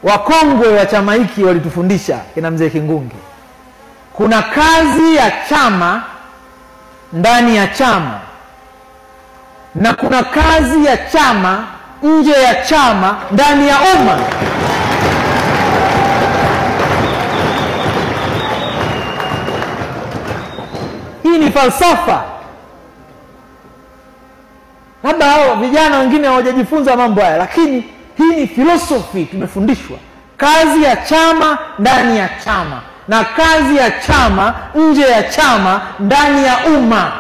Wakongwe wa chama hiki walitufundisha, kina Mzee Kingunge, kuna kazi ya chama ndani ya chama na kuna kazi ya chama nje ya chama ndani ya umma. Hii ni falsafa. Labda hao vijana wengine hawajajifunza mambo haya, lakini hii ni philosophy tumefundishwa. Kazi ya chama ndani ya chama na kazi ya chama nje ya chama ndani ya umma.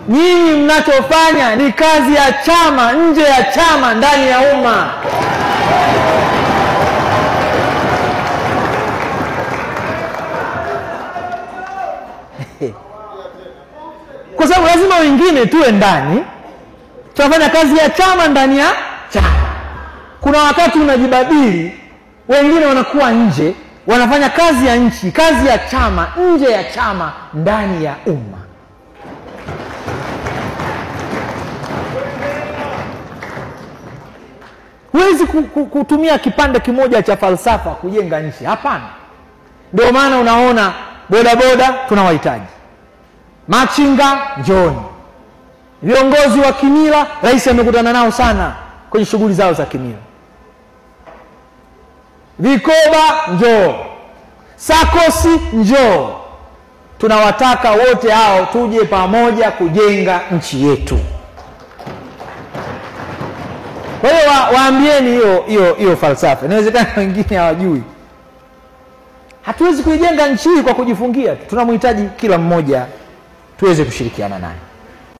Nyinyi mnachofanya ni kazi ya chama nje ya chama ndani ya umma. Kwa sababu lazima wengine tuwe ndani, tunafanya kazi ya chama ndani ya chama. Kuna wakati unajibadili, wengine wanakuwa nje, wanafanya kazi ya nchi, kazi ya chama nje ya chama ndani ya umma. Huwezi kutumia kipande kimoja cha falsafa kujenga nchi. Hapana. Ndio maana unaona bodaboda tunawahitaji, machinga njooni, viongozi wa kimila, rais amekutana nao sana kwenye shughuli zao za kimila, vikoba njoo, sakosi njoo. Tunawataka wote hao tuje pamoja kujenga nchi yetu. Kwa hiyo waambieni hiyo falsafa. Inawezekana wengine hawajui. Hatuwezi kuijenga nchi hii kwa kujifungia. Tunamhitaji kila mmoja tuweze kushirikiana naye.